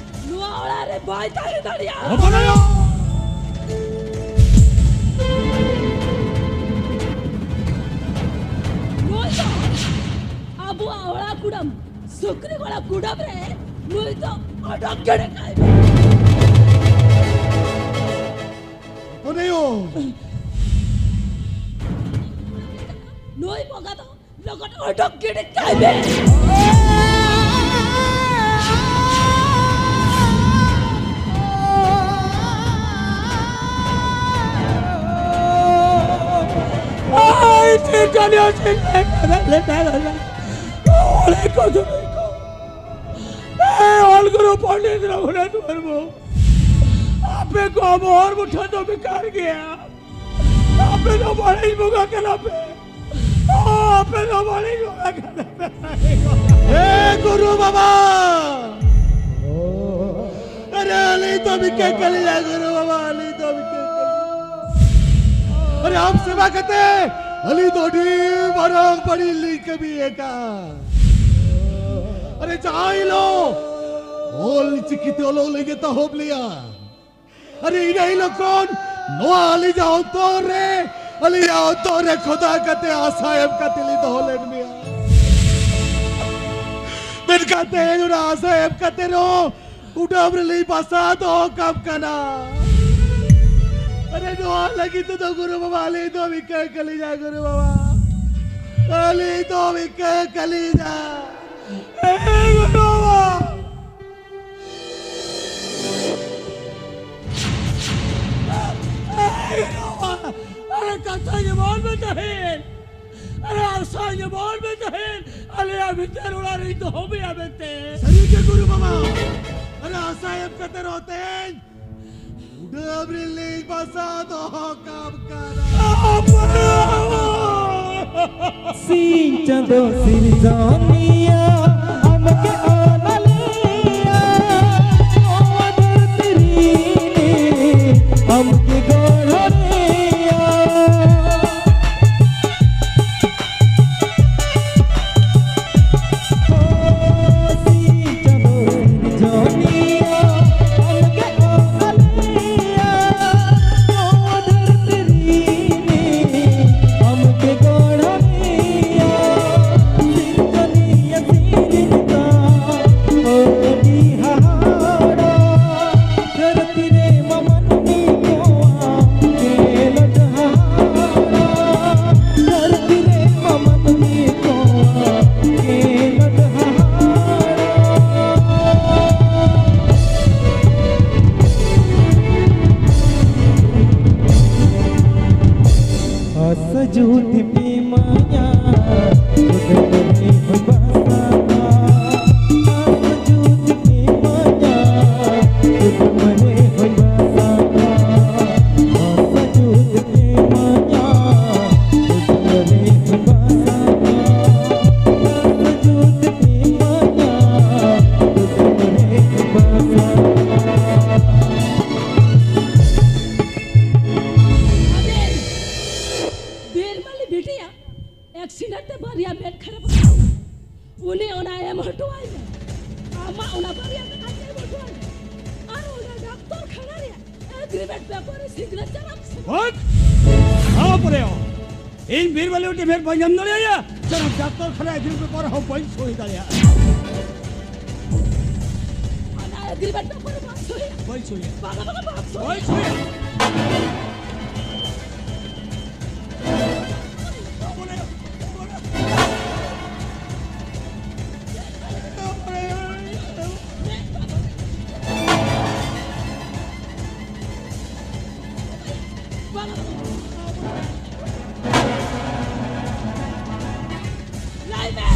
ᱱᱚᱣᱟ ᱚᱲᱟᱜ ᱨᱮ ᱵᱟᱭ ᱛᱟᱦᱮᱸ ᱫᱟᱲᱮᱭᱟᱜᱼᱟ᱾ ᱦᱚᱯᱚᱱ ᱟᱭᱳ! ᱱᱩᱭ ᱫᱚ ᱟᱵᱚᱣᱟᱜ ᱚᱲᱟᱜ ᱠᱩᱰᱟᱹᱢ, ᱥᱩᱠᱨᱤ ᱜᱚᱲᱟ ᱠᱩᱰᱟᱹᱢ ᱨᱮ ᱱᱩᱭ ᱫᱚ ᱚᱰᱚᱠ ᱜᱤᱰᱤ ᱠᱟᱭ ᱢᱮ᱾ ᱦᱚᱯᱚᱱ ᱟᱭᱳ! ᱱᱩᱭ ᱵᱚᱸᱜᱟ ᱫᱚ ᱞᱚᱜᱚᱱ ᱚᱰᱚᱠ ᱜᱤᱰᱤ ᱠᱟᱭ ᱢᱮ᱾ ᱟᱭ, ᱪᱮᱫ ᱠᱟᱱᱟ, ᱪᱮᱫ ᱠᱟᱱᱟ, ᱞᱮᱴᱟ ᱞᱮᱴᱟ᱾ ᱚᱞ ᱜᱩᱨᱩ ᱯᱚᱱᱰᱤᱛ ᱨᱚᱜᱷᱩᱱᱟᱛᱷ ᱢᱩᱨᱢᱩ, ᱟᱯᱮ ᱠᱚ ᱟᱵᱚ ᱦᱚᱲ ᱢᱩᱴᱷᱟᱹᱱ ᱫᱚ ᱵᱮᱠᱟᱨ ᱜᱮᱭᱟ᱾ ᱟᱯᱮ ᱫᱚ ᱵᱟᱹᱲᱤᱡ ᱵᱚᱸᱜᱟ ᱠᱟᱱᱟ ᱯᱮ᱾ ᱟᱯᱮ ᱫᱚ ᱵᱟᱹᱲᱤᱡ ᱵᱚᱸᱜᱟ ᱠᱟᱱᱟ ᱯᱮ᱾ ᱦᱮ ᱜᱩᱨᱩ ᱵᱟᱵᱟ! ᱟᱨᱮ ᱟᱹᱞᱤᱧ ᱫᱚ ᱵᱤᱠᱟᱹ ᱠᱟᱹᱞᱤᱧᱟ ᱜᱩᱨᱩ ᱵᱟᱵᱟ, ᱟᱹᱞᱤᱧ ᱫᱚ ᱵᱤᱠᱟᱹ ᱠᱟᱹᱞᱤᱧᱟ᱾ ᱟᱨᱮ ᱟᱢ ᱥᱮᱵᱟ ᱠᱟᱛᱮ ᱟᱹᱞᱤᱧ ᱫᱚ ᱟᱹᱰᱤ ᱢᱟᱨᱟᱝ ᱵᱟᱹᱲᱤᱡ ᱞᱤᱧ ᱠᱟᱹᱢᱤ ᱟᱠᱟᱫ᱾ ᱟᱨᱮ ᱡᱟᱦᱟᱸ ᱦᱤᱞᱳᱜ ᱚᱞ ᱪᱤᱠᱤ ᱛᱮ ᱚᱞᱚᱜ ᱞᱟᱹᱜᱤᱫ ᱮᱛᱚᱦᱚᱵ ᱞᱮᱭᱟ, ᱟᱨᱮ ᱤᱱᱟᱹ ᱦᱤᱞᱳᱜ ᱠᱷᱚᱱ ᱱᱚᱣᱟ ᱟᱹᱞᱤᱧᱟᱜ ᱚᱱᱛᱚᱨ ᱨᱮ, ᱟᱹᱞᱤᱧᱟᱜ ᱚᱱᱛᱚᱨ ᱨᱮ ᱠᱷᱚᱫᱟ ᱠᱟᱛᱮ ᱟᱥᱟ ᱮᱢ ᱠᱟᱛᱮ ᱞᱤᱧ ᱫᱚᱦᱚ ᱞᱮᱫ ᱢᱮᱭᱟ᱾ ᱢᱮᱱᱠᱷᱟᱱ ᱛᱮᱦᱮᱧ ᱚᱱᱟ ᱟᱥᱟ ᱮᱢ ᱠᱟᱛᱮ ᱨᱮᱦᱚᱸ ᱠᱩᱰᱟᱹᱢ ᱨᱮᱞᱤᱧ ᱵᱟᱥᱟ ᱫᱚᱦᱚ ᱠᱟᱢ ᱠᱟᱱᱟ᱾ ᱟᱨᱮ ᱱᱚᱣᱟ ᱞᱟᱹᱜᱤᱫ ᱛᱮᱫᱚ ᱜᱩᱨᱩ ᱵᱟᱵᱟ ᱟᱹᱞᱤᱧ ᱫᱚ ᱵᱤᱠᱟᱹ ᱠᱟᱹᱞᱤᱧᱟ ᱜᱩᱨᱩ ᱵᱟᱵᱟ᱾ ᱟᱹᱞᱤᱧ ᱫᱚ ᱵᱤᱠᱟᱹ ᱠᱟᱹᱞᱤᱧᱟ᱾ ᱮ ᱜᱩᱨᱩ ᱵᱟᱵᱟ᱾ ᱮ ᱜᱩᱨᱩ ᱵᱟᱵᱟ᱾ ᱟᱨᱮ ᱠᱟᱛᱷᱟ ᱡᱮᱢᱚᱱ ᱢᱮ ᱛᱟᱦᱮᱸᱱ᱾ ᱟᱨᱮ ᱟᱥᱟ ᱡᱮᱢᱚᱱ ᱢᱮ ᱛᱟᱦᱮᱸᱱ᱾ ᱟᱞᱮᱭᱟᱜ ᱵᱷᱤᱛᱟᱹᱨ ᱚᱲᱟᱜ ᱨᱮᱧ ᱫᱚᱦᱚ ᱢᱮᱭᱟ ᱢᱮᱱᱛᱮ᱾ ᱥᱟᱹᱨᱤ ᱜᱮ ᱜᱩᱨᱩ ᱵᱟᱵᱟ᱾ ᱟᱨᱮ ᱟᱥᱟ ᱮᱢ ᱠᱟᱛᱮ ᱨᱮᱦᱚᱸ ᱛᱮᱦᱮᱧ ᱩᱰᱟᱹᱵ ᱨᱮᱞᱤᱧ ᱵᱟᱥᱟ ᱫᱚᱦᱚ ᱠᱟᱢ ᱠᱟᱱᱟ᱾ ᱥᱤᱧ ᱪᱟᱸᱫᱚ ᱥᱤᱨᱡᱚᱱᱤᱭᱟᱹ, ᱟᱢᱜᱮ ᱚᱱᱚᱞᱤᱭᱟᱹ, ᱱᱚᱣᱟ ᱫᱷᱟᱹᱨᱛᱤ ᱨᱤᱱᱤᱡ, ᱟᱢᱜᱮ ᱜᱚᱲᱦᱚᱱᱤᱭᱟᱹ᱾ ᱫᱷᱟᱹᱨᱛᱤ ᱨᱮ ᱢᱟ ᱢᱟᱹᱱᱢᱤ ᱠᱚᱣᱟᱜ ᱠᱷᱮᱞᱳᱰ ᱦᱟᱦᱟᱲᱟ, ᱫᱷᱟᱹᱨᱛᱤ ᱨᱮ ᱢᱟ ᱢᱟᱹᱱᱢᱤ ᱠᱚᱣᱟᱜ ᱠᱷᱮᱞᱳᱰ ᱦᱟᱦᱟᱲᱟ᱾ ᱟᱥ ᱡᱩᱫᱤ ᱯᱮ ᱤᱢᱟᱹᱧᱟ, ᱠᱩᱫᱩᱢ ᱨᱮ ᱦᱚᱸ ᱵᱟᱥᱟᱜᱼᱟ᱾ ᱟᱥ ᱡᱩᱫᱤ ᱯᱮ ᱤᱢᱟᱹᱧᱟ, ᱠᱩᱫᱩᱢ ᱨᱮ ᱦᱚᱸ ᱵᱟᱥᱟᱜᱼᱟ᱾ ᱟᱥ ᱡᱩᱫᱤ ᱯᱮ ᱤᱢᱟᱹᱧᱟ, ᱠᱩᱫᱩᱢ ᱨᱮ ᱦᱚᱸ ᱵᱟᱥᱟᱜᱼᱟ᱾ ᱟᱥ ᱡᱩᱫᱤ ᱯᱮ ᱤᱢᱟᱹᱧᱟ, ᱠᱩᱫᱩᱢ ᱨᱮ ᱦᱚᱸ ᱵᱟᱥᱟᱜᱼᱟ᱾ ᱵᱤᱨ ᱢᱟᱹᱞᱤ ᱵᱤᱴᱤᱭᱟᱜ ᱮᱠᱥᱤᱰᱮᱱᱴ ᱛᱮ ᱵᱟᱨᱭᱟ ᱢᱮᱫ ᱠᱷᱟᱨᱟᱯ ᱟᱠᱟᱱᱟ᱾ ᱩᱱᱤ ᱚᱱᱟ ᱮᱢ ᱦᱚᱴᱚ ᱟᱭ ᱢᱮ᱾ ᱟᱢᱟᱜ ᱚᱱᱟ ᱵᱟᱨᱭᱟ ᱢᱮᱫ ᱮᱢ ᱦᱚᱴᱚ ᱟᱭ ᱢᱮ᱾ ᱟᱨ ᱚᱱᱟ ᱰᱟᱠᱛᱚᱨ ᱠᱷᱟᱱᱟ ᱨᱮᱭᱟᱜ ᱮᱜᱽᱨᱤᱢᱮᱱᱴ ᱯᱮᱯᱟᱨ ᱨᱮ ᱥᱤᱜᱽᱱᱮᱪᱟᱨ ᱟᱢ ᱥᱮ ᱵᱟᱝ? ᱦᱚᱴ! ᱦᱟᱯᱨᱮ! ᱤᱧ ᱵᱤᱨ ᱢᱟᱹᱞᱤ ᱵᱤᱴᱤ ᱢᱮᱫ ᱵᱟᱹᱧ ᱮᱢ ᱫᱟᱲᱮᱭᱟᱭᱟ᱾ ᱡᱟᱦᱟᱸ ᱰᱟᱠᱛᱚᱨ ᱠᱷᱟᱱᱟ ᱮᱜᱽᱨᱤᱢᱮᱱᱴ ᱯᱮᱯᱟᱨ ᱦᱚᱸ ᱵᱟᱹᱧ ᱥᱳᱭ ᱫᱟᱲᱮᱭᱟᱜᱼᱟ᱾ ᱚᱱᱟ ᱮᱜᱽᱨᱤᱢᱮᱱᱴ ᱯᱮᱯᱟᱨ ᱨᱮ ᱵᱟᱢ ᱥᱳᱭᱟ? ᱵᱟᱹᱧ ᱥᱳᱭᱟ᱾ ᱵᱟᱝᱟ, ᱵᱟᱝᱟ, ᱵᱟᱢ ᱥᱳᱭᱟ᱾ ᱵᱟᱹᱧ ᱥᱳᱭᱟ᱾ ᱞᱟᱹᱭ ᱢᱮ,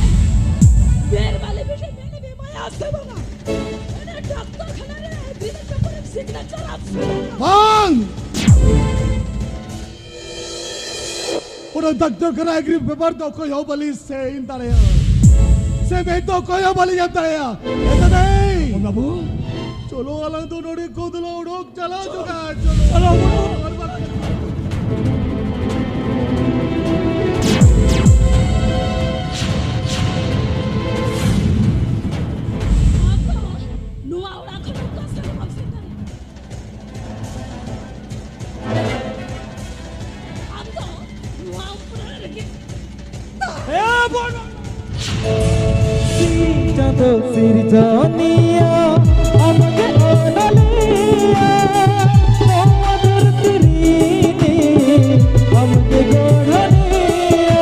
ᱵᱤᱨ ᱢᱟᱹᱞᱤ ᱵᱤᱴᱤ ᱢᱮᱫ ᱮᱢ ᱮᱢᱟᱭᱟ ᱥᱮ ᱵᱟᱝᱟ? ᱚᱱᱟ ᱰᱟᱠᱛᱚᱨ ᱠᱷᱟᱱᱟ ᱨᱮ ᱮᱜᱽᱨᱤᱢᱮᱱᱴ ᱯᱮᱯᱟᱨ ᱮᱢ ᱥᱤᱜᱽᱱᱮᱪᱟᱨ ᱟᱢ ᱥᱮ ᱵᱟᱝᱟ? ᱵᱟᱝ! ᱰᱟᱠᱛᱚᱨ ᱠᱷᱟᱱᱟ ᱮᱜᱽᱨᱤ ᱯᱮᱯᱟᱨ ᱫᱚ ᱚᱠᱚᱭ ᱦᱚᱸ ᱵᱟᱹᱞᱤᱧ ᱥᱮ ᱤᱧ ᱫᱟᱲᱮᱭᱟᱜᱼᱟ᱾ ᱥᱮ ᱢᱮᱫ ᱫᱚ ᱚᱠᱚᱭ ᱦᱚᱸ ᱵᱟᱹᱞᱤᱧ ᱮᱢ ᱫᱟᱲᱮᱭᱟᱜᱼᱟ᱾ ᱮ ᱫᱟᱫᱟᱭ! ᱵᱟᱹᱵᱩ᱾ ᱪᱚᱞᱚ, ᱟᱞᱟᱝ ᱫᱚ ᱱᱚᱰᱮ ᱠᱷᱚᱱ ᱫᱚᱞᱮ ᱚᱰᱚᱠ ᱪᱟᱞᱟᱣ ᱪᱚ ᱫᱟ, ᱪᱚᱞᱚ᱾ ᱪᱚᱞᱚ, ᱵᱟᱹᱵᱩ᱾ ᱟᱨ ᱵᱟᱝ ᱟᱢ ᱫᱚ ᱱᱚᱣᱟ ᱚᱲᱟᱜ ᱠᱷᱚᱱ ᱚᱠᱟ ᱥᱮᱫ ᱦᱚᱸ ᱵᱟᱢ ᱥᱮᱱ ᱫᱟᱲᱮᱭᱟᱜᱼᱟ᱾ ᱟᱢ ᱫᱚ ᱱᱚᱣᱟ ᱩᱯᱨᱟᱹ ᱨᱮᱜᱮ ᱛᱟᱦᱮᱸ᱾ ᱮ ᱵᱚᱱ- ᱥᱤᱧ ᱪᱟᱸᱫᱚ ᱥᱤᱨᱡᱚᱱᱤᱭᱟᱹ, ᱟᱢᱜᱮ ᱚᱱᱚᱞᱤᱭᱟᱹ, ᱱᱚᱣᱟ ᱫᱷᱟᱹᱨᱛᱤ ᱨᱤᱱᱤᱡ ᱟᱢᱜᱮ ᱜᱚᱲᱦᱚᱱᱤᱭᱟᱹ᱾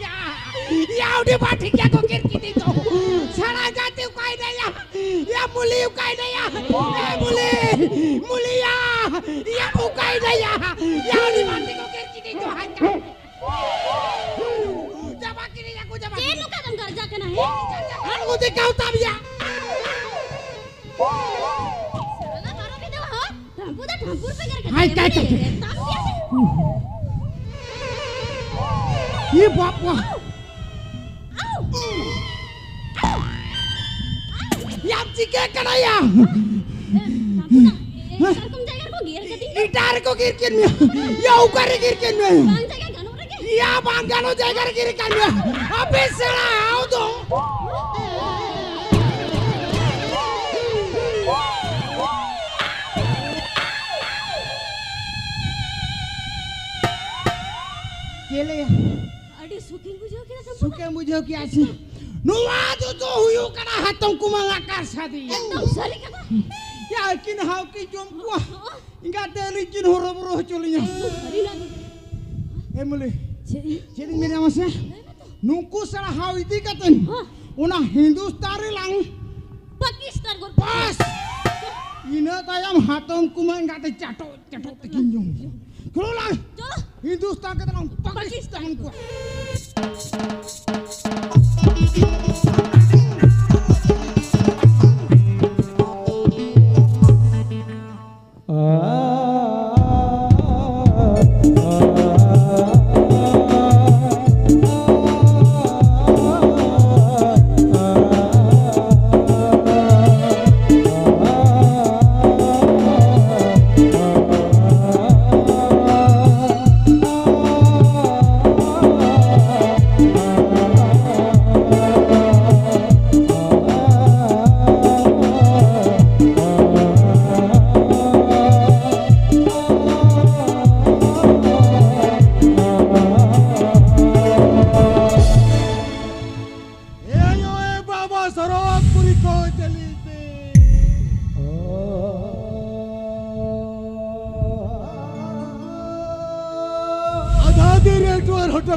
ᱭᱟ, ᱭᱟ, ᱩᱱᱤ ᱢᱟ ᱴᱷᱤᱠ ᱜᱮᱭᱟ ᱠᱚ ᱜᱮᱨ ᱠᱤᱫᱤᱧ ᱫᱚ᱾ ᱥᱮᱬᱟ ᱜᱟᱛᱮ ᱚᱠᱟᱭ ᱱᱟᱭᱟ? ᱭᱟ, ᱢᱩᱞᱤ ᱚᱠᱟᱭ ᱱᱟᱭᱟ? ᱮ, ᱢᱩᱞᱤ, ᱢᱩᱞᱤ ᱭᱟ, ᱭᱟ, ᱚᱠᱟᱭ ᱱᱟᱭᱟ? ᱭᱟ, ᱩᱱᱤ ᱢᱟ ᱴᱷᱤᱠ ᱠᱚ ᱜᱮᱨ ᱠᱤᱫᱤᱧ ᱫᱚ, ᱦᱟᱭ ᱠᱟᱱ᱾ ᱪᱟᱵᱟ ᱠᱤᱫᱤᱧᱟ ᱠᱚ, ᱪᱟᱵᱟ ᱪᱮᱫ ᱠᱤᱫᱤᱧᱟ᱾ ᱱᱚᱝᱠᱟ ᱫᱚᱢ ᱜᱟᱨᱡᱟ ᱠᱟᱱᱟ, ᱦᱮᱸ? ᱟᱨ ᱩᱱᱤ ᱠᱟᱣ ᱛᱟᱢ ᱭᱟ᱾ ᱥᱟᱞᱟ ᱵᱟᱨᱚ ᱵᱤᱫᱷᱟ ᱦᱚᱸ, ᱴᱷᱟᱢᱯᱩ ᱫᱚ ᱴᱷᱟᱢᱯᱩᱨ ᱯᱮ ᱜᱮᱨ ᱠᱟᱫᱟ, ᱦᱟᱭ, ᱠᱟᱭ, ᱮᱢᱚᱱ ᱠᱟᱭ, ᱠᱟᱭ᱾ ᱨᱮ ᱛᱟᱢ ᱜᱮᱭᱟ ᱥᱮ? ᱤ ᱵᱟᱯ ᱵᱟ᱾ ᱟᱣ! ᱟᱣ! ᱟᱣ! ᱭᱟᱢ ᱪᱤᱠᱟᱹ ᱠᱟᱱᱟ ᱭᱟ? ᱮ, ᱴᱷᱟᱢᱯᱩ ᱫᱚ, ᱮ, ᱮᱴᱟᱜ ᱨᱚᱠᱚᱢ ᱡᱟᱭᱜᱟ ᱨᱮᱠᱚ ᱜᱮᱨ ᱠᱟᱫᱤᱧ ᱫᱚ᱾ ᱮᱴᱟᱜ ᱨᱮᱠᱚ ᱜᱮᱨ ᱠᱮᱫ ᱢᱮᱭᱟ᱾ ᱭᱟ, ᱚᱠᱟᱨᱮ ᱜᱮᱨ ᱠᱮᱫ ᱢᱮᱭᱟ? ᱵᱟᱝ ᱡᱟᱭᱜᱟ ᱜᱟᱱᱚᱜ ᱨᱮᱜᱮ᱾ ᱭᱟ, ᱵᱟᱝ ᱜᱟᱱᱚᱜ ᱡᱟᱭᱜᱟ ᱨᱮ ᱜᱮᱨ ᱠᱟᱫ ᱢᱮᱭᱟ᱾ ᱟᱯᱮ ᱥᱮᱬᱟ ᱦᱟᱣ ᱫᱚ᱾ ᱪᱮᱫ ᱞᱟᱹᱭᱟ? ᱟᱹᱰᱤ ᱥᱩᱠᱤᱧ ᱵᱩᱡᱷᱟᱹᱣ ᱠᱮᱫᱟ ᱥᱚᱢᱯᱩᱨᱱᱟ᱾ ᱥᱩᱠᱮᱢ ᱵᱩᱡᱷᱟᱹᱣ ᱠᱮᱫᱟ ᱥᱮ? ᱱᱚᱣᱟ ᱫᱚ, ᱫᱚ ᱦᱩᱭᱩᱜ ᱠᱟᱱᱟ ᱦᱟᱛᱚᱢ ᱠᱩᱢᱟᱹᱝ ᱟᱜ ᱠᱟᱨᱥᱟᱫᱤ᱾ ᱮᱠᱫᱚᱢ ᱥᱟᱹᱨᱤ ᱠᱟᱛᱷᱟ᱾ ᱭᱟ, ᱟᱹᱠᱤᱱ ᱦᱟᱣ ᱠᱤᱱ ᱡᱚᱢ ᱠᱚᱣᱟ᱾ ᱦᱚᱸ᱾ ᱮᱸᱜᱟᱛᱮ ᱟᱹᱞᱤᱧ ᱠᱤᱱ ᱦᱚᱨᱚᱵᱚᱨᱚ ᱦᱚᱪᱚ ᱞᱤᱧᱟ᱾ ᱮᱠᱫᱚᱢ ᱥᱟᱹᱨᱤ ᱞᱟᱹᱜᱤᱫ᱾ ᱮ ᱢᱟᱹᱞᱤ, ᱪᱮᱫ? ᱪᱮᱫ ᱤᱧ ᱢᱮᱱᱟ ᱢᱟᱥᱮ? ᱞᱟᱹᱭ ᱢᱮ ᱛᱚ᱾ ᱱᱩᱠᱩ ᱥᱟᱞᱟ ᱦᱟᱣ ᱤᱫᱤ ᱠᱟᱛᱮ ᱦᱚᱸ᱾ ᱚᱱᱟ ᱦᱤᱱᱫᱩᱥᱛᱟᱱ ᱨᱮ ᱞᱟᱝ ᱯᱟᱠᱤᱥᱛᱟᱱ ᱜᱚᱫ ᱵᱟᱥ! ᱤᱱᱟᱹ ᱛᱟᱭᱚᱢ ᱦᱟᱛᱚᱢ ᱠᱩᱢᱟᱹᱝ ᱮᱸᱜᱟᱛᱮ ᱪᱟᱴᱚᱜ ᱪᱟᱴᱚᱜ ᱛᱮᱠᱤᱱ ᱡᱚᱢ᱾ ᱪᱚᱞᱚ ᱞᱟᱝ ᱪᱚᱞᱚ᱾ ᱦᱤᱱᱫᱩᱥᱛᱟᱱ ᱠᱟᱛᱮ ᱞᱟᱝ ᱯᱟᱠᱤᱥᱛᱟᱱ ᱯᱟᱠᱤᱥᱛᱟᱱ ᱠᱚᱣᱟ᱾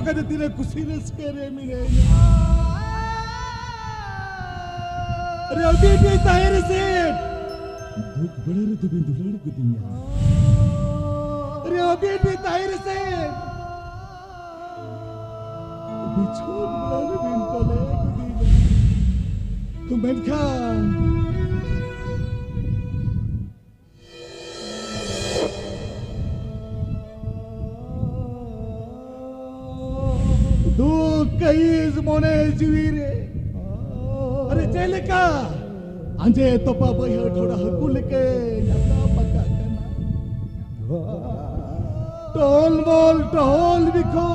ᱠᱟᱛᱮ ᱛᱤᱱᱟᱹᱜ ᱠᱩᱥᱤ ᱨᱟᱹᱥᱠᱟᱹ ᱨᱮ ᱢᱤᱱᱟᱹᱧᱟ᱾ ᱟᱨᱮ ᱟᱹᱰᱤ ᱟᱹᱰᱤ ᱛᱟᱦᱮᱸ ᱨᱮ ᱥᱮ ᱫᱩᱠ ᱵᱮᱲᱟ ᱨᱮ ᱫᱚᱵᱤᱱ ᱫᱩᱞᱟᱹᱲ ᱠᱤᱫᱤᱧᱟ᱾ ᱟᱨᱮ ᱟᱹᱰᱤ ᱟᱹᱰᱤ ᱛᱟᱦᱮᱸ ᱨᱮ ᱥᱮ ᱵᱤᱪᱷᱚᱱ ᱵᱮᱲᱟ ᱨᱮᱵᱤᱱ ᱛᱚᱞᱮ ᱠᱤᱫᱤᱧᱟ᱾ ᱛᱚ ᱢᱮᱱᱠᱷᱟᱱ ᱫᱩᱠ ᱠᱟᱹᱦᱤᱥ ᱢᱚᱱᱮ ᱡᱤᱣᱤ ᱨᱮ ᱟᱨᱮ ᱪᱮᱫ ᱞᱮᱠᱟ ᱟᱸᱡᱮᱫ ᱛᱚᱯᱟ ᱵᱟᱹᱭᱦᱟᱹᱲ ᱰᱷᱚᱲᱟ ᱦᱟᱹᱠᱩ ᱞᱮᱠᱟ ᱧᱟᱯᱟᱢ ᱟᱠᱟᱫ ᱠᱟᱱᱟ᱾ ᱴᱚᱞ ᱢᱚᱞ ᱴᱚᱦᱚᱞ ᱵᱤᱠᱷᱚ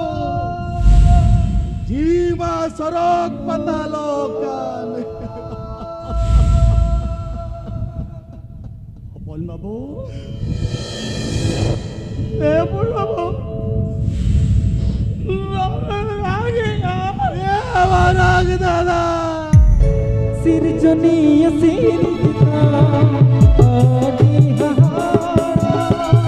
ᱡᱤᱣᱤ ᱢᱟ ᱥᱚᱨᱚᱜ ᱯᱟᱛᱟᱞᱚᱜ ᱠᱟᱱ᱾ ᱦᱚᱯᱚᱱ ᱵᱟᱹᱵᱩ, ᱮ ᱦᱚᱯᱚᱱ ᱵᱟᱹᱵᱩ, ᱵᱟᱵᱟ ᱨᱟᱜᱮᱜᱼᱟ᱾ ᱮ ᱵᱟᱵᱟ ᱨᱟᱜ ᱫᱟᱫᱟ᱾ ᱥᱤᱨᱡᱚᱱᱤᱭᱟᱹ ᱥᱤᱨᱡᱚᱱᱤᱭᱟᱹ